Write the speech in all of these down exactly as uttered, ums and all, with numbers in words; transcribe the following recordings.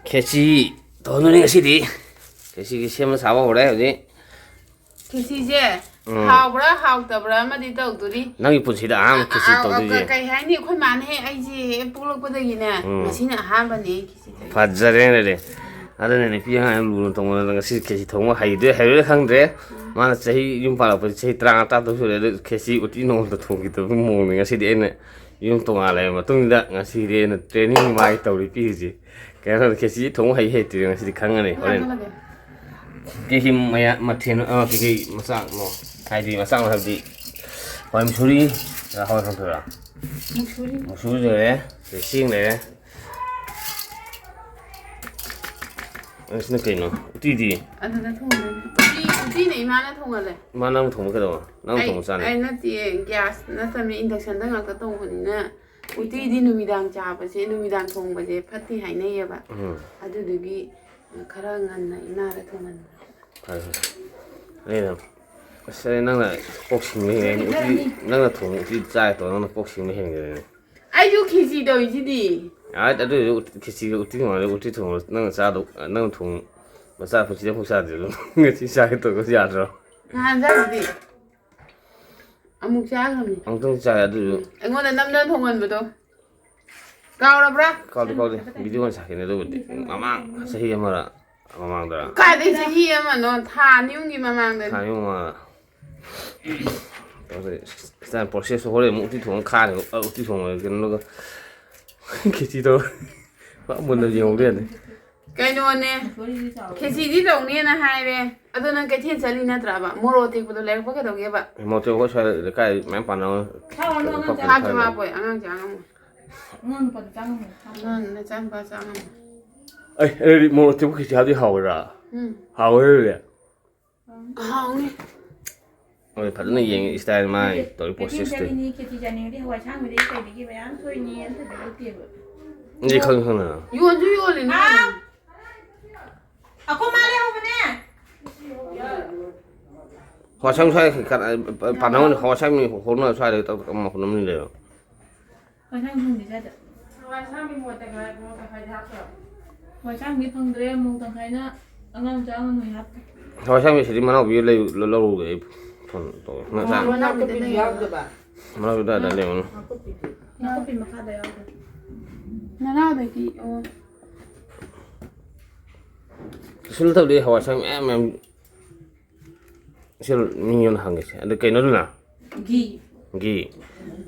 ꯈꯦꯆꯤ ꯇꯧꯗꯣꯏꯅꯤ ꯉꯁꯤꯗꯤ꯫ ꯈꯦꯆꯤꯒꯤ ꯁꯦꯝꯕ ꯁꯥꯕ ꯍꯧꯔꯦ ꯍꯧꯖꯤꯛ꯫ ꯈꯦꯆꯤꯁꯦ ꯎꯝ꯫ ꯍꯥꯎꯕ꯭ꯔꯥ ꯍꯥꯎꯇꯕ꯭ꯔꯥ ꯑꯃꯗꯤ ꯇꯧꯗꯣꯔꯤ꯫ ꯅꯪꯒꯤ ꯄꯨꯟꯁꯤꯗ ꯑꯍꯥꯟꯕ ꯈꯦꯆꯤ ꯑꯥ, ꯑꯥ, ꯇꯧꯗꯣꯏꯁꯦ꯫ ꯀꯩ ꯍꯥꯏꯅꯤ, ꯑꯩꯈꯣꯏ ꯃꯥꯅ ꯍꯦꯛ ꯑꯩꯁꯦ ꯍꯦꯛ ꯄꯣꯛꯂꯛꯄꯗꯒꯤꯅꯦ ꯎꯝ꯫ ꯉꯁꯤꯅ ꯑꯍꯥꯟꯕꯅꯦ ꯑꯩ ꯈꯦꯆꯤ ꯇꯧꯔꯤꯁꯦ꯫ ꯐꯖꯔꯦꯅꯦ꯫ ꯑꯗꯨꯅ ꯅꯨꯄꯤ ꯑꯉꯥꯡ ꯂꯨꯅ ꯇꯧꯃꯟꯗꯅ ꯉꯁꯤ ꯈꯦꯆꯤ ꯊꯣꯡꯕ ꯍꯩꯗꯣꯏ ꯍꯩꯔꯣꯏ ꯈꯪꯗ꯭ꯔꯦ꯫ ꯃꯥꯅ ꯆꯍꯤ ꯌꯨꯝ ꯄꯥꯜꯂꯛꯄꯁꯦ ꯆꯍꯤ ꯇꯔꯥꯃꯉꯥ ꯇꯔꯥꯇꯔꯨꯛ ꯁꯨꯔꯦ, ꯑꯗꯨ ꯈꯦꯆꯤ ꯎꯇꯤ ꯅꯣꯡꯃꯇ ꯊꯣꯡꯈꯤꯗꯕꯒꯤ ꯃꯑꯣꯡꯅꯤ꯫ ꯉꯁꯤꯗꯤ ꯑꯩꯅ ꯌꯨꯝ ꯇꯣꯉꯥꯜꯂꯕ ꯃꯇꯨꯡꯗ ꯉꯁꯤꯗꯤ ꯑꯩꯅ training ꯃꯥꯒꯤ ꯇꯧꯔꯤ ꯄꯤꯔꯤꯁꯦ꯫ ꯀꯩꯅꯣ ꯈꯦꯆꯤ ꯊꯣꯡꯕ ꯍꯩ ꯍꯩꯇ꯭ꯔꯤꯔ ꯉꯁꯤꯗꯤ ꯈꯪꯉꯅꯤ ꯍꯣꯔꯦꯟ꯫ ꯂꯥꯡꯍꯜꯂꯒꯦ꯫ ꯀꯩꯀꯩ ꯃꯌꯥ-, ꯃꯊꯦꯜ, ꯑ, ꯀꯩꯀꯩ ꯃꯆꯥꯛꯅꯣ? ꯍꯥꯏꯗꯤ ꯃꯆꯥꯛꯅꯣ ꯍꯥꯏꯕꯗꯤ ꯍꯋꯥꯏ ꯃꯨꯁꯨꯔꯤ, ꯍꯋꯥꯏ ꯀꯥꯡꯇꯛꯔꯥ? ꯃꯨꯁꯨꯔꯤ꯫ ꯃꯨꯁꯨꯔꯤ ꯂꯩꯔꯦ, ꯆꯦꯡ ꯂꯩꯔꯦ꯫ ꯑꯁꯤꯅ ꯀꯩꯅꯣ? ꯎꯇꯤꯗꯤ? ꯑꯗꯨꯗ ꯊꯣꯡꯗꯣꯏꯅꯦ꯫ ꯎꯇꯤ, ꯎꯇꯤꯅ ꯏꯃꯥꯅ ꯊꯣꯡꯍꯜꯂꯦ꯫ ꯃꯥ ꯅꯪ ꯊꯣꯡꯕ ꯀꯩꯗꯧꯕ? ꯅꯪ ꯑꯩ, ꯊꯣꯡꯕ ꯆꯥꯅꯤ꯫ ꯑꯩ ꯅꯠꯇꯦ, gas ꯅꯠꯇꯕꯅꯤ, inductionꯗ ꯉꯥꯛꯇ ꯊꯣꯡꯕꯅꯤꯅ ꯎꯇꯤꯗꯤ ꯅꯨꯃꯤꯗꯥꯡ ꯆꯥꯕꯁꯦ, ꯅꯨꯃꯤꯗꯥꯡ ꯊꯣꯡꯕꯁꯦ ꯐꯠꯇꯦ ꯍꯥꯏꯅꯩꯌꯦꯕ꯫ ꯎꯝ꯫ ꯑꯗꯨꯗꯨꯒꯤ ꯈꯔ ꯉꯟꯅ ꯏꯃꯥꯗ ꯊꯣꯡꯍꯟꯕ꯫ ꯐꯔꯦ, ꯐꯔꯦ꯫ ꯑꯩꯅ, ꯑꯁ, ꯑꯩ ꯅꯪꯅ ꯀꯣꯛ ꯁꯤꯡꯕ ꯍꯦꯟꯒꯦ꯫ ꯎꯇꯤ, ꯅꯪꯅ ꯊꯣꯡꯕ ꯎꯇꯤ ꯆꯥꯒꯦ ꯇꯧꯔ ꯅꯪꯅ ꯀꯣꯛ ꯁꯤꯡꯕ ꯍꯦꯟꯈ꯭ꯔꯦꯅꯦ꯫ ꯑꯩꯁꯨ ꯈꯦꯆꯤ ꯇꯧꯔꯤꯁꯤꯗꯤ꯫ ꯑꯥꯏꯠ, ꯑꯗꯨ ꯑꯣꯏꯔꯁꯨ ꯎꯇꯤ, ꯈꯦꯆꯤꯒ ꯎꯇꯤ ꯊꯣꯡꯉꯒ ꯎꯇꯤ ꯊꯣꯡꯕ ꯅꯪꯅ ꯆꯥꯗꯧ-, ꯅꯪꯅ ꯊꯣꯡ-, ꯃꯆꯥ ꯄꯨꯟꯁꯤꯗ ꯑꯃꯨꯛ ꯆꯥꯗ꯭ꯔꯤꯕ꯫ ꯉꯁꯤ ꯆꯥꯒꯦ ꯇꯧꯔꯒ ꯌꯥꯗ꯭ꯔꯣ? ꯅꯍꯥꯟ ꯆꯥꯗꯨꯗꯤ꯫ ꯑꯃꯨꯛ ꯆꯥꯈ꯭ꯔꯕꯅꯤ꯫ ꯑꯃꯨꯛꯇꯪ ꯆꯥꯏ ꯑꯗꯨꯁꯨ꯫ ꯑꯩꯉꯣꯟꯗ ꯅꯝꯗꯅ ꯊꯣꯡꯍꯟꯕꯗꯣ꯫ ꯀꯥꯎꯔꯕ꯭ꯔꯥ? ꯀꯥꯎꯗꯦ, ꯀꯥꯎꯗꯦ꯫ ꯚꯤꯗꯤꯑꯣ ꯑꯣꯏꯅ ꯁꯥꯈꯤꯅꯦ ꯑꯗꯨꯕꯨꯗꯤ꯫ ꯃꯃꯥꯡ ꯆꯍꯤ ꯑꯃꯔ ꯃꯃꯥꯡꯗꯔ꯫ ꯀꯥꯏꯗꯩ ꯆꯍꯤ ꯑꯃꯅꯣ? ꯊꯥ ꯑꯅꯤ ꯑꯍꯨꯝꯒꯤ ꯃꯃꯥꯡꯗꯅꯤ꯫ ꯊꯥ ꯑꯅꯤ ꯑꯃ ꯃꯃꯥꯡ꯫ ꯇꯧꯁꯦ꯫ ꯁꯤꯗ processꯇꯣ ꯍꯣꯔꯦꯟ ꯑꯃꯨꯛ ꯎꯇꯤ ꯊꯣꯡꯉ ꯈꯥꯅꯤ꯫ ꯑ, ꯎꯇꯤ ꯊꯣꯡꯕ ꯀꯩꯅꯣꯒ ꯈꯦꯆꯤ ꯇꯧꯔ ꯄꯨꯔꯥ ꯃꯨꯟꯅ ꯌꯦꯡꯍꯧꯗ ꯌꯥꯗꯦ꯫ ꯀꯩꯅꯣꯅꯦ, ꯈꯦꯆꯤꯗꯤ ꯇꯧꯅꯦꯅ ꯍꯥꯏꯔꯦ꯫ ꯑꯗꯣ ꯅꯪ ꯀꯩꯊꯦꯜ ꯆꯠꯂꯤ ꯅꯠꯇ꯭ꯔꯕ? ꯃꯣꯔꯣꯛ ꯑꯇꯦꯛꯄꯗꯣ ꯂꯩꯔꯛꯄ ꯀꯩꯗꯧꯒꯦꯕ? ꯃꯣꯔꯣꯛ ꯑꯇꯦꯛꯄ ꯑꯩꯈꯣꯏ ꯁ꯭ꯋꯥꯏꯗ ꯂꯩꯀꯥꯏ ꯃꯌꯥꯝ ꯄꯥꯟꯅꯕ꯫ ꯍꯥꯞꯁꯨ ꯍꯥꯞꯄꯣꯏ, ꯑꯉꯥꯡꯁꯨ ꯑꯉꯥꯡ ꯑꯣꯏ꯫ ꯑꯉꯥꯡ ꯅꯆꯥꯅꯨꯄꯥꯗꯤ ꯆꯥ ꯉꯝꯃꯣꯏ꯫ ꯑꯩ, ꯑꯗꯨꯗꯤ ꯃꯣꯔꯣꯛ ꯑꯇꯦꯛꯄ ꯈꯦꯆꯤ ꯍꯥꯞꯄꯗꯤ ꯍꯥꯎꯒꯗ꯭ꯔꯥ? ꯎꯝ꯫ ꯍꯥꯎꯋꯦ ꯑꯗꯨꯗꯤ꯫ ꯍꯥꯎꯅꯤ꯫ ꯍꯣꯏ, ꯐꯖꯅ ꯌꯦꯡꯉꯤ style ꯃꯥꯒꯤ ꯇꯧꯔꯤ processꯇꯨ꯫ ꯆꯥꯅꯤꯡꯉꯗꯤ ꯈꯦꯆꯤ ꯆꯥꯅꯤꯡꯉꯗꯤ ꯍꯋꯥꯏ ꯑꯁꯥꯡꯕꯤꯗꯒꯤ ꯀꯩꯗꯒꯤ ꯃꯌꯥꯝ ꯊꯣꯛꯏꯅꯦ, ꯑꯝꯇꯗꯤ ꯂꯩꯇꯦꯕ꯫ ꯑꯗꯨꯗꯤ ꯈꯪꯉꯤ ꯈꯪꯉꯤ꯫ ꯌꯣꯟꯁꯨ ꯌꯣꯜꯂꯤꯅꯦ ꯀꯩꯅꯣ꯫ ꯑꯩꯈꯣꯏ ꯃꯥ ꯂꯩꯍꯧꯕꯅꯦ꯫ ꯍꯋꯥꯏ ꯑꯁꯥꯡꯕꯤ ꯁ꯭ꯋꯥꯏ ꯈꯔ, ꯄꯥꯟꯅꯝ ꯍꯧꯅ ꯍꯋꯥꯏ ꯑꯁꯥꯡꯕꯤ ꯍꯧꯅ ꯁ꯭ꯋꯥꯏꯗ ꯇꯧ-, ꯑꯃ ꯍꯧꯅꯝꯅꯤ ꯂꯩꯔꯣ꯫ ꯍꯋꯥꯏ ꯑꯁꯥꯡꯕꯤ ꯍꯣꯟꯕꯤ ꯁ꯭ꯋꯥꯏꯗ꯫ ꯍꯋꯥꯏ ꯑꯁꯥꯡꯕꯤ ꯃꯣꯠꯇ ꯉꯥꯏ ꯃꯣꯔꯣꯛ ꯇꯪꯈꯥꯏꯗꯤ ꯍꯥꯞꯈ꯭ꯔꯣ꯫ ꯍꯋꯥꯏ ꯑꯁꯥꯡꯕꯤ ꯐꯪꯗ꯭ꯔꯦ, ꯃꯣꯔꯣꯛ ꯇꯪꯈꯥꯏꯅ ꯑꯉꯥꯡ ꯃꯆꯥ ꯑꯃ ꯅꯣꯏ ꯍꯥꯞꯄꯦ꯫ ꯍꯋꯥꯏ ꯑꯁꯥꯡꯕꯤ ꯁꯤꯗꯤ ꯃꯅꯥꯎꯕꯤ ꯂꯩ ꯂꯧꯔꯨꯒꯦ ꯑꯩ ꯐꯣꯟ ꯇꯧꯒꯦ꯫ ꯅꯪ ꯆꯥ-, ꯃꯅꯥꯎ ꯅꯥꯀꯨꯞꯄꯤꯗꯤ ꯌꯥꯎꯗꯕ꯫ ꯃꯅꯥꯎꯕꯤ ꯑꯗꯨꯋꯥꯏꯗ ꯂꯩꯕꯅꯤ꯫ ꯅꯥꯀꯨꯞꯄꯤꯗꯤ꯫ ꯅꯥꯀꯨꯞꯄꯤ ꯃꯈꯥꯗ ꯌꯥꯎꯗꯦ꯫ ꯅꯅꯥꯎꯗꯒꯤ ꯑꯣ ꯀꯩꯁꯨ ꯅꯠꯇꯕꯗꯤ ꯍꯋꯥꯏ ꯑꯁꯥꯡꯕꯤ ꯃꯌꯥꯝ ꯃꯌꯥꯝ ꯁꯤ ꯃꯤ ꯑꯃꯅ ꯍꯪꯉꯤꯁꯦ꯫ ꯑꯗꯨ ꯀꯩꯅꯣꯗꯨꯅ? ꯘꯤ꯫ ꯘꯤ꯫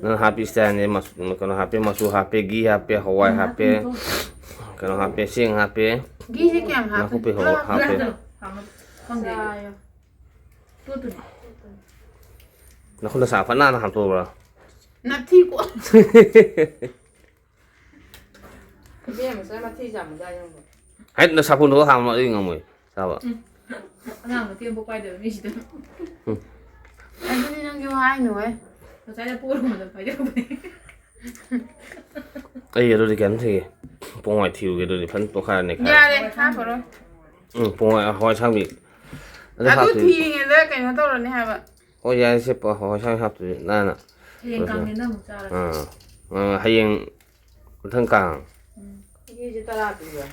ꯅꯪ ꯍꯥꯞꯄꯤ ꯏꯁꯇꯥꯏꯜꯅꯦ, ꯃꯆ-, ꯀꯩꯅꯣ ꯍꯥꯞꯄꯦ, ꯃꯆꯨ ꯍꯥꯞꯄꯦ, ꯘꯤ ꯍꯥꯞꯄꯦ, ꯍꯋꯥꯏ ꯍꯥꯞꯄꯦ, ꯀꯩꯅꯣ ꯍꯥꯞꯄꯦ, ꯆꯦꯡ ꯍꯥꯞꯄꯦ, ꯘꯤꯁꯦ ꯀꯌꯥꯝ ꯍꯥꯞꯄ? ꯅꯥꯀꯨꯞꯄꯤ ꯍꯧ-, ꯍꯥꯞꯄꯦ꯫ ꯈꯪꯗꯦ꯫ ꯇꯣꯠꯇꯨꯅꯤ꯫ ꯅꯈꯨꯠ ꯅꯁꯥ ꯐꯠ ꯅꯥꯟꯅ ꯍꯥꯝꯇꯣꯛꯑꯕ꯭ꯔꯥ? ꯅꯞꯊꯤꯀꯣ꯫ ꯏꯕꯦꯝꯃ ꯃꯆꯥ ꯃꯊꯤ ꯆꯥꯝꯃꯗꯥꯏ ꯅꯪꯕꯣ꯫ ꯍꯦꯛ ꯅ ꯁꯥꯄꯣꯟꯗꯣ ꯍꯥꯝꯃ ꯑꯩ ꯉꯝꯃꯣꯏ ꯆꯥꯕ꯫ ꯑꯉꯥꯡ ꯃꯇꯦꯡ ꯑꯃꯐꯥꯎ ꯄꯥꯏꯗꯕ ꯃꯤꯁꯤꯗ꯫ ꯑꯗꯨꯗꯤ ꯅꯪꯁꯨ ꯍꯥꯏꯅꯨꯍꯦ꯫ ꯉꯁꯥꯏꯅ ꯄꯣꯔꯝꯕꯗ ꯄꯥꯏꯖꯔꯝꯕꯅꯤ꯫ ꯑꯩ ꯑꯗꯨꯗꯤ ꯀꯩꯅꯣ ꯊꯤꯒꯦ꯫ ꯄꯣꯡ ꯍꯋꯥꯏ ꯊꯤꯔꯨꯒꯦ ꯑꯗꯨꯗꯤ ꯐꯖꯅ ꯇꯣꯈꯥꯏꯔꯅꯤ ꯈꯔ꯫ ꯌꯥꯔꯦ, ꯍꯥꯞꯄꯔꯣꯏ꯫ ꯎꯝ, ꯄꯣꯡ ꯍꯋꯥꯏ, ꯍꯋꯥꯏ ꯑꯁꯥꯡꯕꯤ꯫ ꯑꯗꯨ ꯑꯗꯨ ꯍꯥꯞꯇꯣꯏ-, ꯊꯤꯔꯤꯉꯩꯗ ꯀꯩꯅꯣ ꯇꯧꯔꯅꯤ ꯍꯥꯏꯕ꯫ ꯍꯣꯏ, ꯌꯥꯔꯦ ꯁꯦ, ꯄꯣ-, ꯍꯋꯥꯏ ꯑꯁꯥꯡꯕꯤ ꯍꯥꯞꯇꯣꯏ ꯅꯥꯅ꯫ ꯍꯌꯦꯡ ꯀꯥꯡꯂꯦꯟꯗ ꯑꯃꯨꯛ ꯆꯥꯔꯁꯤ꯫ ꯑꯥ꯫ ꯑꯥ, ꯍꯌꯦꯡ ꯃꯊꯪ ꯀꯥꯡ꯫ ꯀꯦꯖꯤ ꯇꯔꯥ ꯄꯤꯕ꯫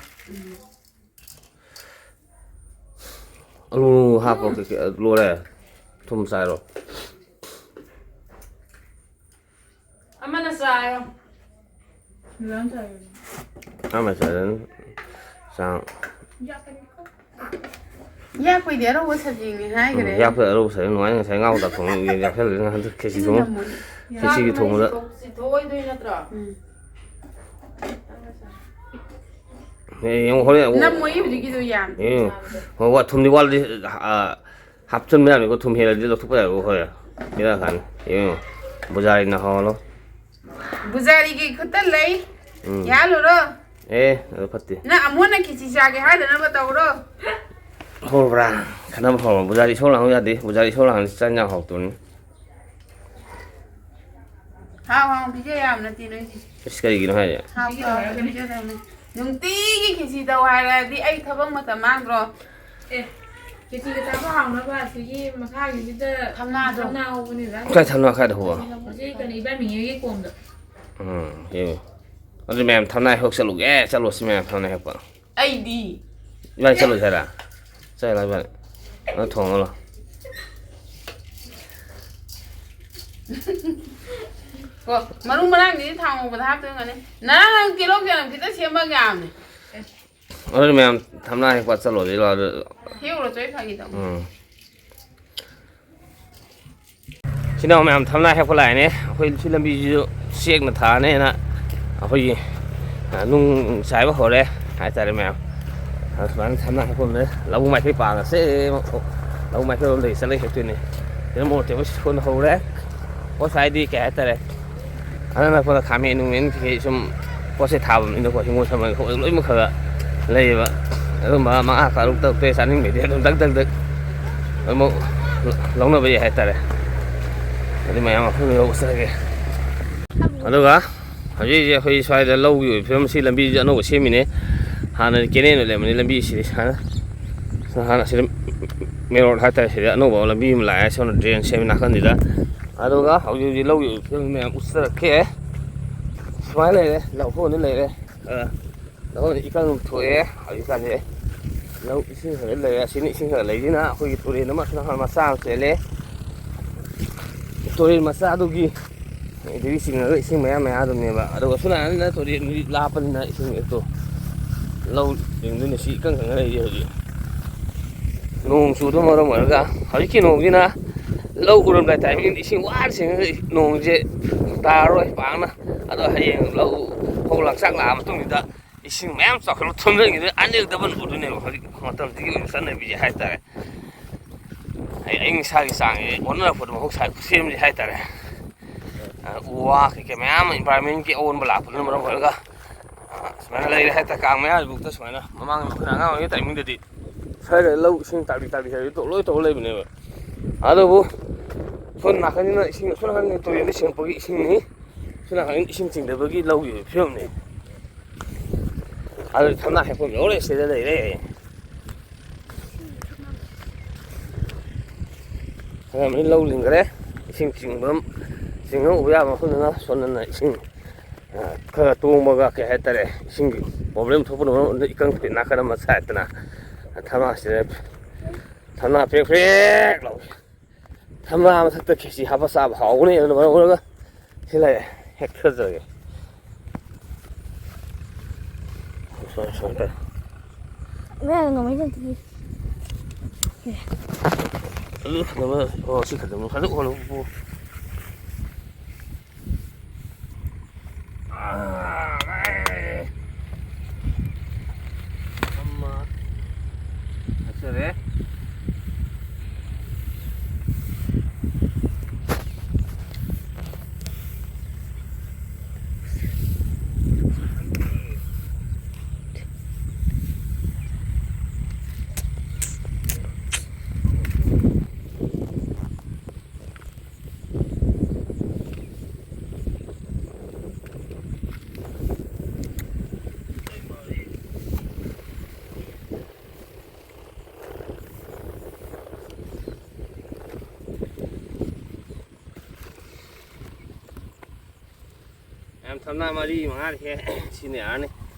ꯑꯂꯨ ꯍꯥꯞꯄꯣ, ꯀꯩꯀꯩ ꯂꯣꯏꯔꯦ꯫ ꯊꯨꯝ ꯆꯥꯏꯔꯣ꯫ ꯑꯃꯅ ꯆꯥꯔꯣ꯫ ꯂꯣꯏ ꯆꯥꯏꯔꯦ꯫ ꯑꯃ ꯆꯥꯏꯔꯅꯤ꯫ ꯆꯥꯡ꯫ ꯌꯥꯛꯀꯅꯤꯀꯣ꯫ ꯌꯥꯛꯄꯩꯗꯤ ꯑꯔꯧꯕ ꯁꯕꯖꯤꯅꯤ ꯎꯝ, ꯍꯥꯏꯈ꯭ꯔꯦ꯫ ꯌꯥꯛꯄ ꯑꯔꯧꯕ ꯁꯥꯏ ꯅꯨꯡꯉꯥꯏ, ꯉꯁꯥꯏ ꯉꯥ ꯀꯧꯇꯥ ꯊꯣꯡꯉꯦ, ꯌꯦꯟ ꯌꯥꯛꯁꯜꯂꯦ, ꯅꯪ ꯍꯟꯗꯛ ꯈꯦꯆꯤ ꯊꯣꯡꯉ-, ꯅꯝꯃꯣꯏ꯫ ꯈꯦꯆꯤꯒꯤ ꯊꯣꯡꯕꯗ꯫ ꯁꯤ ꯊꯣꯛꯑꯣꯏꯗꯣꯏ ꯅꯠꯇ꯭ꯔꯣ? ꯎꯝ꯫ ꯑꯦ, ꯌꯦꯡꯉꯣ, ꯍꯣꯔꯦꯟ ꯑꯃꯨꯛ-, ꯅꯝꯃꯣꯏ ꯍꯧꯖꯤꯛꯀꯤꯗꯣ ꯌꯥꯝ꯫ ꯌꯦꯡꯉꯣ꯫ ꯍꯣꯏ, ꯍꯣꯏ, ꯊꯨꯝꯗꯤ ꯋꯥꯠꯂꯤ, ꯑ, ꯍꯥꯞꯆꯤꯟꯕ ꯌꯥꯕꯅꯤꯀꯣ, ꯊꯨꯝ ꯍꯦꯜꯂꯗꯤ ꯂꯧꯊꯣꯛꯄ ꯌꯥꯏꯀꯣ, ꯍꯣꯏ꯫ ꯕꯦꯔꯥ ꯀꯥꯅꯤ꯫ ꯌꯦꯡꯉꯣ, ꯕꯨꯖꯥꯔꯤꯅ ꯍꯥꯎꯍꯜꯂꯣ꯫ ꯕꯨꯖꯥꯔꯤꯒꯤ ꯈꯨꯠꯇ ꯂꯩ꯫ ꯎꯝ꯫ ꯌꯥꯜꯂꯨꯔꯣ꯫ ꯑꯦ, ꯑꯗꯨ ꯐꯠꯇꯦ꯫ ꯅꯪ ꯑꯃꯨꯛ ꯍꯟꯅ ꯈꯦꯆꯤ ꯆꯥꯒꯦ ꯍꯥꯏꯗꯅꯕ ꯇꯧꯔꯣ꯫ ꯍꯧꯔꯕ꯭ꯔꯥ? ꯈꯠꯅꯕ ꯍꯧꯔꯕ꯫ ꯕꯨꯖꯥꯔꯤ ꯏꯁꯧ ꯂꯥꯡꯕ ꯌꯥꯗꯦ꯫ ꯕꯨꯖꯥꯔꯤ ꯏꯁꯧ ꯂꯥꯡꯉꯗꯤ ꯆꯥꯛ ꯏꯟꯖꯥꯡ ꯍꯥꯎꯇꯕꯅꯤ꯫ ꯍꯥꯎ ꯍꯥꯎ ꯄꯤꯖ ꯌꯥꯕ ꯅꯠꯇꯦ ꯅꯣꯏꯁꯤ꯫ ꯏꯁ, ꯀꯔꯤꯒꯤꯅꯣ ꯍꯥꯏꯁꯦ? ꯍꯥꯎ ꯍꯥꯎ ꯄꯤꯖꯗꯕꯅꯤ꯫ ꯅꯨꯡꯇꯤꯒꯤ ꯈꯦꯆꯤ ꯇꯧ ꯍꯥꯏꯔꯗꯤ ꯑꯩ ꯊꯕꯛ ꯃꯇꯝ ꯃꯥꯡꯗ꯭ꯔꯣ? ꯑꯦ, ꯈꯦꯆꯤꯒ ꯆꯥꯕ ꯍꯥꯎꯅꯕ ꯑꯁꯤꯒꯤ ꯃꯈꯥꯒꯤꯁꯤꯗ ꯊꯝꯅꯥꯗꯣ꯫ ꯊꯝꯅꯥ ꯍꯧꯕꯅꯤꯗ꯫ ꯀꯥꯏ ꯊꯝꯅꯥ ꯀꯥꯏꯗ ꯍꯧꯕ? ꯍꯧꯖꯤꯛ ꯀꯩꯅꯣ ꯏꯕꯥꯏ ꯃꯤꯉꯦꯒꯤ ꯀꯣꯝꯗ꯫ ꯎꯝ, ꯌꯦꯡꯉꯨ꯫ ꯑꯗꯨ ꯃꯌꯥꯝ ꯊꯝꯅꯥ ꯍꯦꯛ ꯆꯠꯂꯨꯒꯦ, ꯆꯠꯂꯨꯁꯤ ꯃꯌꯥꯝ ꯊꯝꯅꯥ ꯍꯦꯛꯄ꯫ ꯑꯩꯗꯤ꯫ ꯏꯕꯥꯅꯤ ꯆꯠꯂꯨꯁꯦ ꯍꯥꯏꯔ? ꯆꯠꯂꯣ ꯏꯕꯥꯅꯤ꯫ ꯅꯪ ꯊꯣꯡꯉꯣ ꯂꯥꯎ꯫ ꯀꯣ, ꯃꯔꯨ ꯃꯔꯥꯡꯗꯤ ꯊꯥꯎ ꯉꯧꯕꯗ ꯍꯥꯞꯇꯣꯏ ꯑꯣꯏꯔꯝꯒꯅꯤ꯫ ꯉꯔꯥꯡ ꯅꯪ ꯀꯤꯂꯣ ꯀꯌꯥꯅꯣ ꯈꯤꯇ ꯁꯦꯝꯕ ꯌꯥꯝꯅꯤ꯫ ꯑꯗꯨꯗꯤ ꯃꯌꯥꯝ ꯊꯝꯅꯥ ꯍꯦꯛꯄ ꯆꯠꯂꯨꯁꯤ ꯂꯥꯎ ꯑꯗꯨ꯫ ꯍꯦꯛꯎꯔꯣ, ꯆꯣꯏ ꯐꯥꯒꯤ ꯇꯧꯕꯅꯤ꯫ ꯎꯝ꯫ ꯁꯤꯅ ꯃꯌꯥꯝ ꯊꯝꯅꯥ ꯍꯦꯛꯄ ꯂꯥꯛꯏꯅꯦ꯫ ꯑꯩꯈꯣꯏ ꯁꯤ ꯂꯝꯕꯤꯁꯤꯁꯨ ꯆꯦꯛꯅ ꯊꯥꯅꯦꯅ ꯑꯩꯈꯣꯏꯒꯤ, ꯑ, ꯅꯨꯡ ꯆꯥꯏꯕ ꯍꯧꯔꯦ ꯍꯥꯏꯇꯥꯔꯦ ꯃꯌꯥꯝ꯫ ꯑꯗꯨ ꯁꯨꯃꯥꯏꯅ ꯊꯝꯅꯥ ꯍꯦꯛꯐꯝꯗ ꯂꯧꯕꯨꯛ ꯃꯥꯏꯀꯩ ꯄꯥꯡꯉꯁꯦ꯫ ꯂꯧꯕꯨꯛ ꯃꯥꯏꯀꯩꯔꯣꯝꯗꯒꯤ ꯆꯠꯂꯒ ꯍꯦꯛꯇꯣꯏꯅꯦ꯫ ꯁꯤꯗ ꯃꯣꯔꯣꯛ ꯑꯇꯦꯛꯄ ꯁꯣꯟ ꯍꯧꯔꯦ꯫ ꯑꯩꯈꯣꯏ ꯁ꯭ꯋꯥꯏꯗꯤ ꯀꯩ ꯍꯥꯏꯇꯥꯔꯦ, ꯑꯅꯛ ꯅꯛꯄꯗ ꯈꯥꯃꯦꯟ ꯅꯨꯡꯃꯦꯟ ꯀꯩꯀꯩ ꯁꯨꯝ ꯄꯣꯠ ꯆꯩ ꯊꯥꯕꯅꯤꯅꯀꯣ, ꯍꯤꯡꯒꯣꯜ ꯁꯝꯕꯜ ꯂꯣꯏꯅꯃꯛ ꯈꯔ ꯈꯔ ꯂꯩꯌꯦꯕ꯫ ꯑꯗꯨꯝꯕ ꯃꯉꯥ ꯇꯔꯨꯛ ꯇꯔꯨꯛ ꯇꯔꯦꯠ ꯆꯥꯅꯤꯡꯕꯩꯗꯤ ꯑꯗꯨꯝ ꯗꯛ ꯗꯛ ꯗꯛ ꯂꯣꯏꯅꯃꯛ ꯂꯧꯅꯕ ꯌꯥꯏ ꯍꯥꯏꯇꯥꯔꯦ꯫ ꯑꯗꯨ ꯃꯌꯥꯝ ꯃꯐꯝꯗꯨ ꯌꯧꯕ ꯆꯠꯂꯒꯦ꯫ ꯑꯗꯨꯒ ꯍꯧꯖꯤꯛ ꯍꯧꯖꯤꯛ ꯑꯩꯈꯣꯏ ꯁ꯭ꯋꯥꯏꯗ ꯂꯧꯒꯤ ꯑꯣꯏꯕ ꯐꯤꯕꯝꯁꯤ, ꯂꯝꯕꯤꯁꯤ ꯑꯅꯧꯕ ꯁꯦꯝꯃꯤꯅꯦ꯫ ꯍꯥꯟꯅꯗꯤ ꯀꯦꯅꯦꯜ ꯑꯣꯏꯅ ꯂꯩꯔꯝꯕꯅꯤ ꯂꯝꯕꯤꯁꯤꯗꯤ ꯁꯨꯃꯥꯏꯅ꯫ ꯍꯥꯟꯅ ꯁꯤꯗ ꯃꯦꯟ ꯔꯣꯗ ꯍꯥꯏꯇꯥꯔꯦ, ꯁꯤꯗ ꯑꯅꯧꯕ ꯂꯝꯕꯤ ꯑꯃ ꯂꯥꯛꯑꯦ, ꯁꯣꯝꯗ ꯗ꯭ꯔꯦꯟ ꯁꯦꯝꯃꯤ ꯅꯥꯀꯟꯁꯤꯗ꯫ ꯑꯗꯨꯒ ꯍꯧꯖꯤꯛ ꯍꯧꯖꯤꯛ ꯂꯧꯒꯤ ꯑꯣꯏꯕ ꯐꯤꯕꯝ ꯃꯌꯥꯝ ꯎꯠꯆꯔꯛꯀꯦ꯫ ꯁꯨꯃꯥꯏꯅ ꯂꯩꯔꯦ, ꯂꯧꯍꯣꯟꯗ ꯂꯩꯔꯦ꯫ ꯑ, ꯂꯧꯍꯣꯟꯁꯦ ꯏꯀꯪ ꯊꯣꯛꯑꯦ ꯍꯧꯖꯤꯛꯀꯥꯟꯁꯦ꯫ ꯂꯧ ꯏꯁꯤꯡ ꯈꯔ ꯂꯩꯔꯦ꯫ ꯑꯁꯤꯅ ꯏꯁꯤꯡ ꯈꯔ ꯂꯩꯁꯤꯅ ꯑꯩꯈꯣꯏꯒꯤ ꯇꯨꯔꯦꯟ ꯑꯃ ꯑꯁꯣꯝ ꯅꯥꯀꯟ ꯃꯆꯥ ꯑꯃ ꯆꯦꯜꯂꯦ꯫ ꯇꯨꯔꯦꯟ ꯃꯆꯥꯗꯨꯒꯤ ꯑꯗꯨꯗꯒꯤ ꯆꯤꯡꯉꯒ ꯏꯁꯤꯡ ꯃꯌꯥꯝ ꯃꯌꯥꯝ ꯑꯗꯨꯝꯅꯦꯕ꯫ ꯑꯗꯨꯒ ꯑꯁꯣꯝ ꯅꯥꯀꯟꯗꯅ ꯇꯨꯔꯦꯟꯗꯨꯗꯤ ꯂꯥꯞꯄꯅꯤꯅ ꯏꯁꯤꯡ ꯍꯦꯛꯇꯣ ꯂꯧ ꯂꯤꯡꯗꯣꯏꯅꯤ꯫ ꯁꯤ ꯏꯀꯪ ꯀꯪꯉ ꯂꯩꯔꯤ ꯍꯧꯖꯤꯛ꯫ ꯅꯣꯡ ꯆꯨꯗꯨꯅ ꯃꯔꯝ ꯑꯣꯏꯔꯒ ꯍꯧꯖꯤꯛꯀꯤ ꯅꯣꯡꯁꯤꯅ ꯂꯧ ꯎꯔꯝꯗꯥꯏ ꯇꯥꯏꯃꯤꯡꯗ ꯏꯁꯤꯡ ꯋꯥꯅ ꯆꯤꯡꯉꯒ ꯅꯣꯡꯁꯦ ꯇꯥꯔꯔꯣꯏ ꯄꯥꯛꯅ꯫ ꯑꯗꯣ ꯍꯌꯦꯡ ꯂꯧ ꯐꯧ ꯂꯪꯆꯥꯛ ꯂꯥꯛꯑ ꯃꯇꯨꯡꯁꯤꯗ ꯏꯁꯤꯡ ꯃꯌꯥꯝ ꯆꯥꯎꯈꯠꯂ ꯊꯨꯝꯖꯤꯟꯈꯤꯗꯣꯏꯅꯤ꯫ ꯑꯅꯤꯔꯛ ꯗꯕꯜ ꯎꯗꯣꯏꯅꯦꯕ ꯍꯧꯖꯤꯛ ꯃꯇꯝꯁꯤꯒꯤ ꯑꯣꯏꯕ ꯆꯠꯅꯕꯤꯁꯦ ꯍꯥꯏꯇꯥꯔꯦ꯫ ꯑꯩ ꯑꯏꯪ ꯑꯁꯥꯒꯤ ꯆꯥꯡꯁꯦ ꯑꯣꯟꯅꯔꯛꯄꯗꯣ ꯃꯍꯧꯁꯥꯒꯤ ꯈꯨꯠꯁꯦꯝꯁꯦ ꯍꯥꯏꯇꯥꯔꯦ꯫ ꯑ, ꯎ ꯋꯥ ꯀꯩꯀꯩ ꯃꯌꯥꯝ ꯑꯃ environment ꯀꯤ ꯑꯑꯣꯟꯕ ꯂꯥꯛꯄꯗꯨꯅ ꯃꯔꯝ ꯑꯣꯏꯔꯒ, ꯑ, ꯁꯨꯃꯥꯏꯅ ꯂꯩꯔꯦ ꯍꯥꯏꯇꯥꯔꯦ꯫ ꯀꯥꯡ ꯃꯌꯥꯁꯤꯐꯥꯎꯗ ꯁꯨꯃꯥꯏꯅ ꯃꯃꯥꯡ ꯑꯩꯈꯣꯏꯅ ꯑꯉꯥꯡ ꯑꯣꯏꯔꯤꯉꯩ timing ꯗꯗꯤ ꯁ꯭ꯋꯥꯏꯗ ꯂꯧ ꯏꯁꯤꯡ ꯇꯥꯕꯤ ꯇꯥꯕꯤ ꯍꯥꯏꯕꯗꯣ ꯂꯣꯏ ꯇꯧꯔ ꯂꯩꯕꯅꯦꯕ꯫ ꯑꯗꯨꯕꯨ ꯁꯣꯝ ꯅꯥꯀꯟꯁꯤꯅ ꯏꯁꯤꯡ, ꯑꯁꯣꯝ ꯅꯥꯀꯟꯒꯤ ꯇꯨꯔꯦꯜꯗ ꯆꯦꯟꯕꯒꯤ ꯏꯁꯤꯡꯅꯤ, ꯁꯣꯝ ꯅꯥꯀꯟꯒꯤ ꯏꯁꯤꯡ ꯆꯤꯡꯗꯕꯒꯤ ꯂꯧꯒꯤ ꯐꯤꯕꯝꯅꯤ꯫ ꯑꯗꯨ ꯊꯝꯅꯥ ꯍꯦꯛꯐꯝ ꯌꯧꯔꯦ, ꯁꯤꯗ ꯂꯩꯔꯦ꯫ ꯑꯌꯥꯝꯕꯅ ꯂꯧ ꯂꯤꯡꯈ꯭ꯔꯦ꯫ ꯏꯁꯤꯡ ꯆꯤꯡꯐꯝ, ꯆꯤꯡꯉ ꯎꯕ ꯌꯥꯕ ꯃꯐꯝꯗꯅ ꯁꯣꯝꯗꯅ ꯏꯁꯤꯡ ꯈꯔ ꯇꯣꯡꯕꯒ, ꯀꯩ ꯍꯥꯏꯇꯥꯔꯦ, ꯏꯁꯤꯡꯒꯤ problem ꯊꯣꯛꯄꯅ ꯃꯔꯝ ꯑꯣꯏꯔꯒ ꯏꯀꯪ ꯊꯣꯛꯑꯦ ꯅꯥꯀꯟ ꯑꯃ ꯁꯥꯏꯠꯇꯅ꯫ ꯊꯝꯅꯥꯁꯤꯗ, ꯊꯝꯅꯥ ꯄ꯭ꯔꯦꯛ ꯄ꯭ꯔꯦꯛ ꯂꯥꯎꯏ꯫ ꯊꯝꯅꯥ ꯃꯊꯛꯇ ꯈꯦꯆꯤ ꯍꯥꯞꯄ ꯆꯥꯕ ꯍꯥꯎꯕꯅꯤ꯫ ꯑꯗꯨꯅ ꯃꯔꯝ ꯑꯣꯏꯔꯒ ꯁꯤ ꯂꯩꯔꯦ, ꯍꯦꯛꯊꯖꯔꯒꯦ꯫ ꯁꯣꯝ, ꯁꯣꯝ ꯇꯧꯔꯦ꯫ ꯉꯥꯏ ꯉꯝꯃꯣꯏꯗ ꯑꯗꯨꯗꯤ꯫ ꯑꯗꯨ ꯈꯛꯇꯃꯛ, ꯑꯣ, ꯁꯤ ꯈꯛꯇꯃꯛ ꯐꯖꯅ ꯍꯣꯠꯂꯨ꯫ ꯑꯥ, ꯑꯃ ꯊꯛꯆꯔꯦ꯫ ꯃꯌꯥꯝ, ꯊꯝꯅꯥ ꯃꯔꯤ ꯃꯉꯥꯗꯤ ꯍꯦꯛ ꯁꯤꯅ ꯌꯥꯔꯅꯤ꯫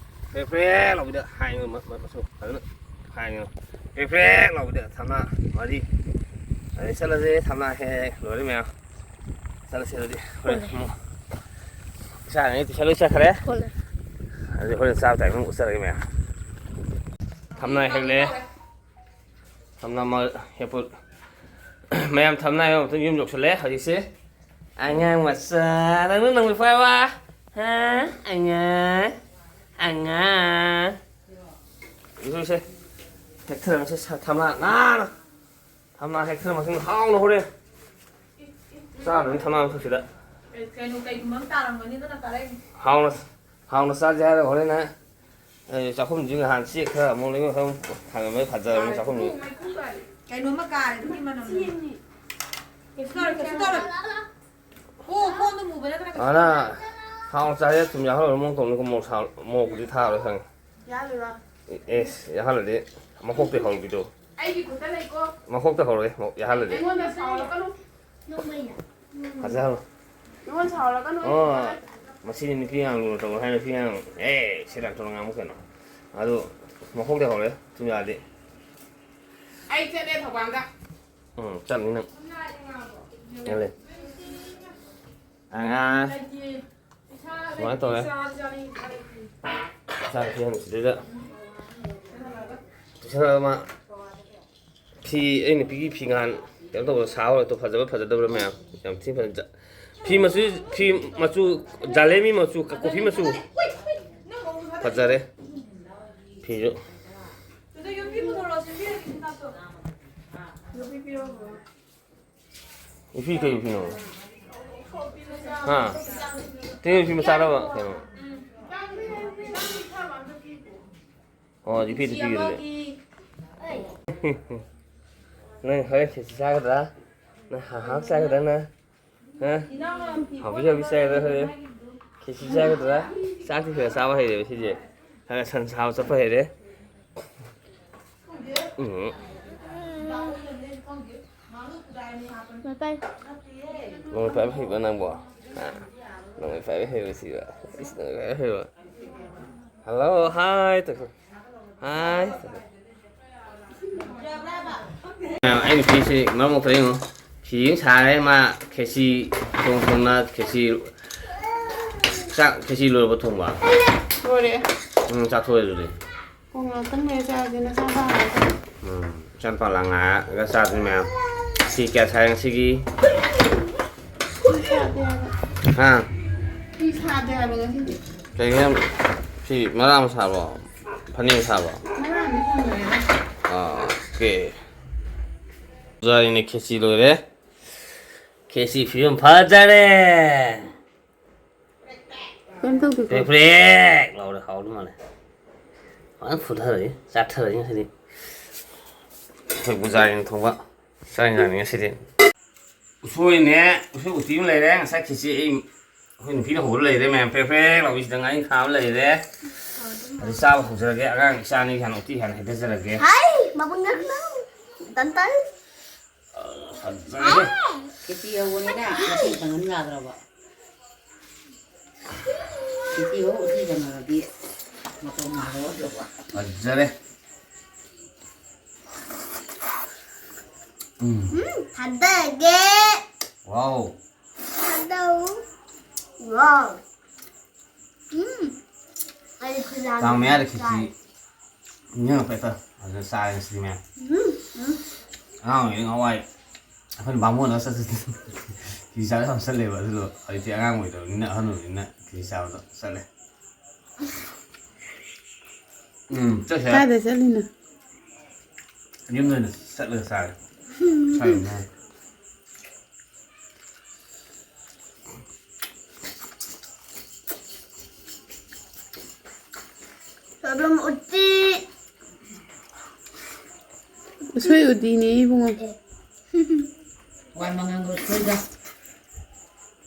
ꯐ꯭ꯔꯦ ꯐ꯭ꯔꯦ ꯂꯥꯎꯕꯤꯗ ꯍꯥꯏ ꯃ-, ꯃ-, ꯃꯆꯨ ꯐꯖꯅ ꯍꯥꯏ꯫ ꯐ꯭ꯔꯦ ꯐ꯭ꯔꯦ ꯂꯥꯎꯕꯤꯗ ꯊꯝꯅꯥ ꯃꯔꯤ꯫ ꯑꯗꯩ ꯆꯠꯂꯁꯦ, ꯊꯝꯅꯥ ꯍꯦꯛ ꯂꯣꯏꯔꯦ ꯃꯌꯥꯝ꯫ ꯆꯠꯂꯁꯦ ꯑꯗꯨꯗꯤ꯫ ꯍꯣꯔꯦꯟ ꯍꯣꯏ꯫ ꯑꯃꯨꯛ ꯏꯆꯥꯉꯩ tuition ꯂꯣꯏ ꯆꯠꯈ꯭ꯔꯦ꯫ ꯍꯣꯏ꯫ ꯑꯗꯨꯗꯤ ꯍꯣꯔꯦꯟ ꯆꯥꯕ time ꯑꯃꯨꯛ ꯎꯠꯆꯔꯒꯦ ꯃꯌꯥꯝ꯫ ꯊꯝꯅꯥ ꯍꯦꯛꯂꯦ꯫ ꯊꯝꯅꯥ ꯃ-, ꯍꯦꯛꯄ-, ꯃꯌꯥꯝ ꯊꯝꯅꯥ ꯍꯦꯛꯄ ꯃꯇꯨꯡ ꯌꯨꯝ ꯌꯧꯁꯜꯂꯦ ꯍꯧꯖꯤꯛꯁꯦ꯫ ꯑꯉꯥꯡ ꯃꯆꯥ, ꯅꯪꯅ ꯅꯪ ꯐꯥꯕ? ꯍꯥ? ꯑꯉꯥꯡ, ꯑꯉꯥꯡ꯫ ꯏꯁꯨꯁꯦ, ꯍꯦꯛꯊꯔꯝꯁꯦ ꯁ-, ꯊꯝꯅꯥ ꯅꯥꯟꯅ꯫ ꯊꯝꯅꯥ ꯍꯦꯛꯊꯔ ꯃꯇꯨꯡ ꯍꯥꯎꯅ ꯍꯣꯔꯦꯟ ꯆꯥꯗꯣꯏꯅꯤ ꯊꯝꯅꯥ ꯃꯊꯛꯁꯤꯗ꯫ ꯀꯩꯅꯣ, ꯀꯩꯒꯨꯝꯕ ꯑꯃ ꯇꯥꯔꯝꯒꯅꯤ, ꯑꯗꯨꯅ ꯀꯥꯔꯛꯏꯅꯤ꯫ ꯍꯥꯎꯅ, ꯍꯥꯎꯅ ꯆꯥꯁꯦ ꯍꯥꯏꯔꯒ ꯍꯣꯔꯦꯟ ꯅꯪ ꯑꯩ ꯆꯥꯛꯈꯨꯝꯁꯤ ꯉꯍꯥꯟ ꯆꯦꯛ ꯈꯔ ꯑꯃꯨꯛ ꯂꯩꯕ ꯈꯔ ꯑꯃꯨꯛ ꯊꯥꯡꯉꯝꯃꯦ, ꯐꯖꯔꯕꯅꯤ ꯆꯥꯛꯈꯨꯝꯁꯤ꯫ ꯀꯩꯅꯣꯝꯃ ꯀꯥꯔꯦ, ꯑꯗꯨꯒꯤ ꯃꯅꯝ꯫ ꯀꯩꯁꯨ ꯇꯧꯔꯣꯏ, ꯀꯩꯁꯨ ꯇꯧꯔꯣꯏ꯫ ꯑꯣ, ꯀꯣꯟꯗꯣ ꯃꯨꯕ ꯅꯠꯇ꯭ꯔꯥ ꯀꯩꯁꯨ ꯑꯅꯥ ꯇꯧꯔꯣꯏ꯫ ꯍꯥꯎ ꯆꯥꯔꯦ, ꯊꯨꯝ ꯌꯥꯛꯍꯜꯂꯨꯔ ꯃꯑꯣꯡ ꯇꯧꯅꯤꯀꯣ, ꯃꯣꯔꯣꯛ ꯁꯥ-, ꯃꯣꯔꯣꯛꯄꯨꯗꯤ ꯊꯥꯔꯣꯏ ꯈꯪꯉꯦ꯫ ꯌꯥꯜꯂꯨꯔꯣ? ꯑꯦꯁ, ꯌꯥꯍꯜꯂꯗꯤ ꯃꯀꯣꯛꯇꯩ ꯍꯧꯔꯒꯤꯗꯣ꯫ ꯑꯩꯒꯤ ꯈꯨꯠꯇ ꯂꯩꯀꯣ꯫ ꯃꯀꯣꯛꯇ ꯍꯧꯔꯒꯦ, ꯃ-, ꯌꯥꯍꯜꯂꯗꯤ꯫ ꯑꯩꯉꯣꯟꯗ ꯁꯥꯎꯔꯛꯀꯅꯨ꯫ ꯐꯖꯍꯜꯂꯣ꯫ ꯑꯩꯉꯣꯟꯗ ꯁꯥꯎꯔꯛꯀꯅꯨ, ꯑꯩ ꯑꯣ, ꯈꯨꯠꯇ ꯂꯩ꯫ ꯃꯁꯤꯗꯤ ꯅꯨꯄꯤ ꯑꯉꯥꯡ ꯂꯨꯅ ꯇꯧꯕ ꯍꯥꯏꯅ ꯅꯨꯄꯤ ꯑꯉꯥꯡ ꯑꯦ ꯁꯦꯔꯥꯟ ꯇꯨꯔꯥꯟ ꯉꯥꯡꯕ ꯀꯩꯅꯣ? ꯑꯗꯨ ꯃꯈꯣꯡꯗꯩ ꯍꯧꯔꯦ ꯊꯨꯝ ꯌꯥꯗꯤ꯫ ꯑꯩ ꯆꯠꯂꯦ ꯊꯧꯕꯥꯜꯗ꯫ ꯎꯝ ꯆꯠꯅꯤ ꯅꯪ꯫ ꯆꯠꯂꯦ꯫ ꯑꯉꯥꯡ ꯁꯨꯃꯥꯏꯅ ꯇꯧꯔꯦ꯫ ꯏꯆꯥ ꯅꯨꯄꯤ ꯑꯍꯟꯁꯤꯗꯩꯗ ꯇꯨꯏꯁꯟ ꯑꯃ ꯐꯤ ꯑꯩ ꯅꯨꯄꯤꯒꯤ ꯐꯤ ꯉꯍꯥꯟ ꯀꯩꯅꯣ ꯇꯧꯕꯗ ꯁꯥ ꯍꯧꯔꯛꯇꯣ ꯐꯖꯕ꯭ꯔꯥ ꯐꯖꯗꯕ꯭ꯔꯥ ꯃꯌꯥꯝ ꯌꯥꯝ ꯊꯤꯅ ꯐꯖ ꯐꯤ ꯃꯆꯨ ꯐꯤ ꯃꯆꯨ ꯖꯥꯂꯦꯃꯤ ꯃꯆꯨ ꯀꯣꯐꯤ ꯃꯆꯨ ꯐꯖꯔꯦ ꯐꯤꯁꯨ꯫ ꯏꯐꯤ ꯀꯩ ꯏꯐꯤꯅꯣ? ꯍꯥ? ꯇꯦꯡ ꯏꯐꯤ ꯃꯆꯥꯔꯕ ꯀꯩꯅꯣ? ꯑꯣ ꯏꯐꯤꯗꯨ ꯄꯤꯈꯤꯗꯨꯅꯦ꯫ ꯅꯪ ꯍꯣꯔꯦꯟ ꯈꯦꯆꯤ ꯆꯥꯒꯗ꯭ꯔꯥ? ꯅꯪ ꯍꯥ ꯍꯥ ꯆꯥꯒꯗ꯭ꯔꯥ ꯅꯪ? ꯍꯥ? ꯍꯥꯎꯕꯤ ꯍꯥꯎꯕꯤ ꯆꯥꯒꯗ꯭ꯔꯥ ꯍꯣꯔꯦꯟ? ꯈꯦꯆꯤ ꯆꯥꯒꯗ꯭ꯔꯥ? ꯆꯥꯛꯇꯤ ꯈꯔ ꯆꯥꯕ ꯍꯩꯔꯦꯕ ꯁꯤꯁꯦ꯫ ꯈꯔ ꯁꯟ ꯁꯥꯕ ꯆꯠꯄ ꯍꯩꯔꯦ꯫ ꯎꯝ꯫ ꯅꯣꯡꯃꯩ ꯄꯥꯏꯕ ꯍꯩꯕ꯭ꯔꯥ ꯅꯪꯕꯣ? ꯍꯥ? ꯅꯣꯡꯃꯩ ꯄꯥꯏꯕ ꯍꯩꯕ꯭ꯔꯥ ꯁꯤꯕ? ꯏꯁ, ꯅꯣꯡꯃꯩ ꯄꯥꯏꯕ ꯍꯩꯕ꯭ꯔꯥ? ꯍꯜꯂꯣ, ꯍꯥꯏ ꯇꯧ꯫ ꯍꯥꯏ ꯇꯧ꯫ ꯑꯩ ꯅꯨꯄꯤꯁꯤ ꯃꯔꯛ ꯃꯔꯛꯇ ꯌꯦꯡꯉꯣ꯫ ꯐꯤ ꯑꯃ ꯁꯥꯔꯦ, ꯃꯥ ꯈꯦꯆꯤ ꯊꯣꯡ ꯊꯣꯡꯅ ꯈꯦꯆꯤ ꯆꯥꯛ, ꯈꯦꯆꯤ ꯂꯣꯏꯔꯕ ꯊꯣꯡꯕ? ꯂꯣꯏꯔꯦ꯫ ꯎꯝ, ꯆꯥꯊꯣꯛꯑꯦ ꯑꯗꯨꯗꯤ꯫ ꯄꯨꯡ ꯉꯥꯛꯇꯪ ꯂꯩꯔ ꯆꯥꯔꯁꯦ, ꯅꯆꯥ ꯄꯥꯔꯒ꯫ ꯎꯝ, ꯏꯆꯥꯅꯨꯄꯥ ꯂꯥꯡꯉꯛꯑꯒ ꯆꯥꯗꯣꯏꯅꯤ ꯃꯌꯥꯝ꯫ ꯐꯤ ꯀꯌꯥ ꯁꯥꯏ ꯉꯁꯤꯒꯤ? ꯐꯤ ꯁꯥꯗꯦ ꯍꯥꯏꯕ꯫ ꯍꯥ? ꯐꯤ ꯁꯥꯗꯦ ꯍꯥꯏꯕ ꯉꯁꯤꯗꯤ꯫ ꯀꯩꯒꯤꯅꯣ ꯌꯥꯝ, ꯐꯤ ꯃꯔꯥ ꯑꯃ ꯁꯥꯕ꯭ꯔꯣ? ꯐꯅꯦꯛ ꯑꯃ ꯁꯥꯕ꯭ꯔꯣ? ꯃꯔꯥ ꯑꯃ ꯁꯥꯟꯅꯔꯦꯗ꯫ ꯑꯥ, ꯑꯣꯀꯦ꯫ ꯄꯨꯖꯥꯔꯤꯅ ꯈꯦꯆꯤ ꯂꯣꯏꯔꯦ꯫ ꯈꯦꯆꯤ ꯐꯤꯕꯝ ꯐꯖꯔꯦ꯫ ꯀꯩꯝ ꯇꯧꯗꯦꯀꯣ? ꯄ꯭ꯔꯦꯛ ꯄ꯭ꯔꯦꯛ ꯂꯥꯎꯔꯦ, ꯍꯥꯎꯗꯧ ꯃꯥꯜꯂꯦ꯫ ꯐꯖꯅ ꯐꯨꯊꯔꯅꯤ, ꯆꯥꯊꯔꯅꯤ ꯉꯁꯤꯗꯤ꯫ ꯑꯩꯈꯣꯏ ꯄꯨꯖꯥꯔꯤꯅ ꯊꯣꯡꯕ ꯆꯥꯛ ꯏꯟꯖꯥꯡꯅꯤ ꯉꯁꯤꯗꯤ꯫ ꯎꯁꯣꯏꯅꯦ, ꯎꯁꯣꯏ ꯎꯇꯤ ꯑꯃ ꯂꯩꯔꯦ, ꯉꯁꯥꯏ ꯈꯦꯆꯤ ꯑꯩ, ꯑꯩꯈꯣꯏ ꯅꯨꯄꯤꯅ ꯍꯧꯔ ꯂꯩꯔꯦ ꯃꯌꯥꯝ, ꯄ꯭ꯔꯦꯛ ꯄ꯭ꯔꯦꯛ ꯂꯥꯎꯕꯤꯁꯤꯗ ꯉꯥꯔꯤ ꯈꯥꯕ ꯂꯩꯔꯦ꯫ ꯑꯗꯨ ꯆꯥꯕ ꯍꯧꯖꯔꯒꯦ, ꯑꯉꯥꯡ ꯏꯆꯥ ꯑꯅꯤꯒꯤ ꯍꯥꯟꯅ ꯎꯇꯤ ꯍꯥꯟꯅ ꯍꯩꯊꯖꯔꯒꯦ꯫ ꯍꯥꯏ, ꯃꯕꯨꯡ ꯉꯛꯅꯧ꯫ ꯇꯟ ꯇꯟ꯫ ꯐꯖꯔꯦ꯫ ꯈꯦꯆꯤ ꯍꯧꯕꯅꯤꯅ ꯉꯁꯤ ꯇꯪꯍꯟ ꯌꯥꯗ꯭ꯔꯕ? ꯎꯇꯤꯍꯣ ꯎꯇꯤ ꯀꯩꯅꯣꯗꯤ ꯃꯇꯣꯡ ꯉꯥꯏꯔꯣ ꯑꯗꯨꯒ꯫ ꯐꯖꯔꯦ꯫ ꯎꯝ꯫ ꯎꯝ, ꯊꯥꯗꯒꯦ꯫ ꯋꯥꯎ꯫ ꯊꯥꯗꯧ꯫ ꯋꯥꯎ꯫ ꯎꯝ꯫ ꯑꯩ ꯈꯨꯖꯥ ꯀꯥꯡ ꯃꯌꯥꯗ ꯈꯦꯆꯤ ꯆꯥꯏ꯫ ꯅꯤꯡꯁꯤꯡꯉꯛꯄ ꯍꯦꯛꯇ꯫ ꯑꯗꯨꯅ ꯆꯥꯔꯦ ꯉꯁꯤꯗꯤ ꯃꯌꯥꯝ꯫ ꯎꯝ, ꯎꯝ꯫ ꯑꯉꯥꯡ ꯑꯣꯏꯔꯤꯉꯩ ꯅꯍꯥꯟꯋꯥꯏ ꯑꯩꯈꯣꯏꯅ ꯕꯥꯃꯣꯟꯗ ꯆꯠ-, ꯆꯠ-, ꯆꯠ-, ꯈꯦꯆꯤ ꯆꯥꯕ ꯌꯥꯝ ꯆꯠꯂꯦꯕ꯫ ꯑꯗꯨꯗꯣ ꯍꯧꯖꯤꯛꯇꯤ ꯑꯉꯥꯡ ꯑꯣꯏꯗꯕꯅꯤꯅ, ꯑꯍꯟ ꯑꯣꯏꯕꯅꯤꯅ ꯈꯦꯆꯤ ꯆꯥꯕꯗꯣ ꯆꯠꯂꯦ꯫ ꯎꯝ, ꯆꯠꯁꯦ꯫ ꯀꯥꯏꯗ ꯆꯠꯂꯤꯅꯣ? ꯌꯨꯝꯗ ꯑꯣꯏꯅ ꯆꯠꯂꯒ ꯆꯥꯔꯦ꯫ ꯁ꯭ꯋꯥꯏꯗ꯫ ꯁꯣꯏꯕꯨꯝ ꯎꯇꯤ꯫ ꯎꯁꯣꯏ ꯎꯇꯤꯅꯦ ꯏꯕꯨꯡꯉꯣ꯫ ꯍꯋꯥꯏ ꯃꯪꯒꯟꯒ ꯎꯁꯣꯏꯒ꯫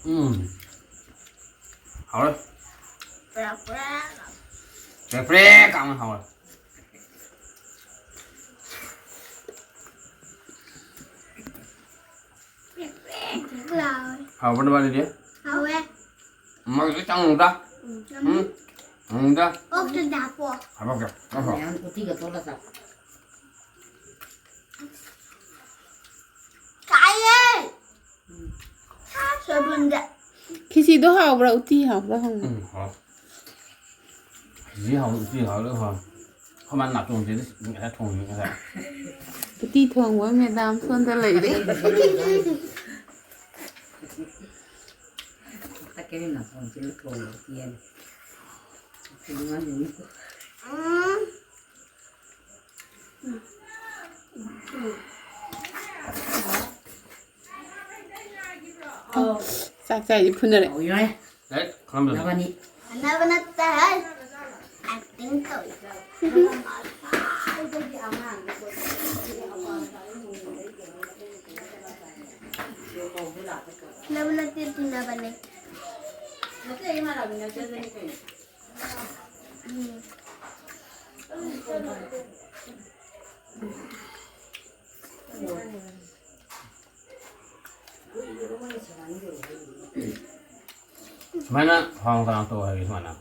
ꯎꯝ꯫ ꯍꯥꯎꯔꯦ꯫ ꯄ꯭ꯔꯦꯛ ꯄ꯭ꯔꯦꯛ꯫ ꯄ꯭ꯔꯦꯛ ꯄ꯭ꯔꯦꯛ ꯀꯥꯝꯃ ꯍꯥꯎꯔꯦ꯫ ꯄ꯭ꯔꯦꯛ ꯄ꯭ꯔꯦꯛ ꯂꯥꯎꯋꯦ꯫ ꯍꯥꯎꯕ꯭ꯔꯣ ꯅꯕꯥꯅꯤꯗꯤ? ꯍꯥꯎꯋꯦ꯫ ꯃꯣꯏꯗꯤ ꯆꯪꯉꯨꯗ꯫ ꯎꯝ, ꯎꯝ? ꯆꯪꯉꯨ꯫ ꯆꯪꯉꯨꯗ꯫ ꯑꯣꯛꯇꯨꯗ ꯍꯥꯞꯄꯣ꯫ ꯍꯥꯞꯄꯛꯀꯦ꯫ ꯉꯥꯏꯈꯣ꯫ ꯃꯌꯥꯝ ꯎꯇꯤꯒ ꯇꯣꯠꯂ ꯆꯥꯎ꯫ ꯆꯥꯏꯌꯦ꯫ ꯁꯣꯏꯕꯨꯝꯗ꯫ ꯈꯦꯆꯤꯗꯣ ꯍꯥꯎꯕ꯭ꯔꯥ? ꯎꯇꯤ ꯍꯥꯎꯕ꯭ꯔꯥ ꯍꯪꯉꯨ꯫ ꯎꯝ, ꯍꯥꯎ꯫ ꯈꯦꯆꯤ ꯍꯥꯎ, ꯎꯇꯤ ꯍꯥꯎ, ꯂꯣꯏ ꯍꯥꯎ꯫ ꯑꯩꯈꯣꯏ ꯃꯥ ꯅꯥꯇꯣꯟꯁꯤꯗ ꯉꯁꯥꯏ ꯊꯣꯡꯉꯤ ꯉꯁꯥꯏ꯫ ꯎꯇꯤ ꯊꯣꯡꯕ ꯃꯦꯗꯥꯝ ꯁꯣꯝꯗ ꯂꯩꯔꯦ꯫ ꯇꯛꯀꯦꯅꯦ ꯅꯥꯇꯣꯟꯁꯤꯗ ꯊꯣꯡꯕ ꯎꯇꯤ ꯍꯥꯏꯅ꯫ ꯎꯝ꯫ ꯆꯥꯛ ꯆꯥꯏꯁꯦ ꯐꯨꯅꯔꯦ꯫ ꯍꯥꯎ, ꯌꯥꯏ꯫ ꯂꯥꯏꯔꯤꯛ ꯈꯪꯂꯝꯗ꯭ꯔꯗꯤ꯫ ꯅꯕꯥꯅꯤ꯫ ꯈꯟꯅꯕ ꯅꯠꯇꯦ ꯍꯦ꯫ Acting ꯇꯧꯔꯤ꯫ ꯈꯟꯅꯕ ꯅꯠꯇꯦ, ꯇꯤꯟꯅꯕꯅꯦ꯫ ꯎꯝ꯫ ꯁꯨꯃꯥꯏꯅ ꯊꯥꯎ ꯀꯅꯥ ꯇꯧ ꯍꯥꯏꯒꯦ ꯁꯨꯃꯥꯏꯅ?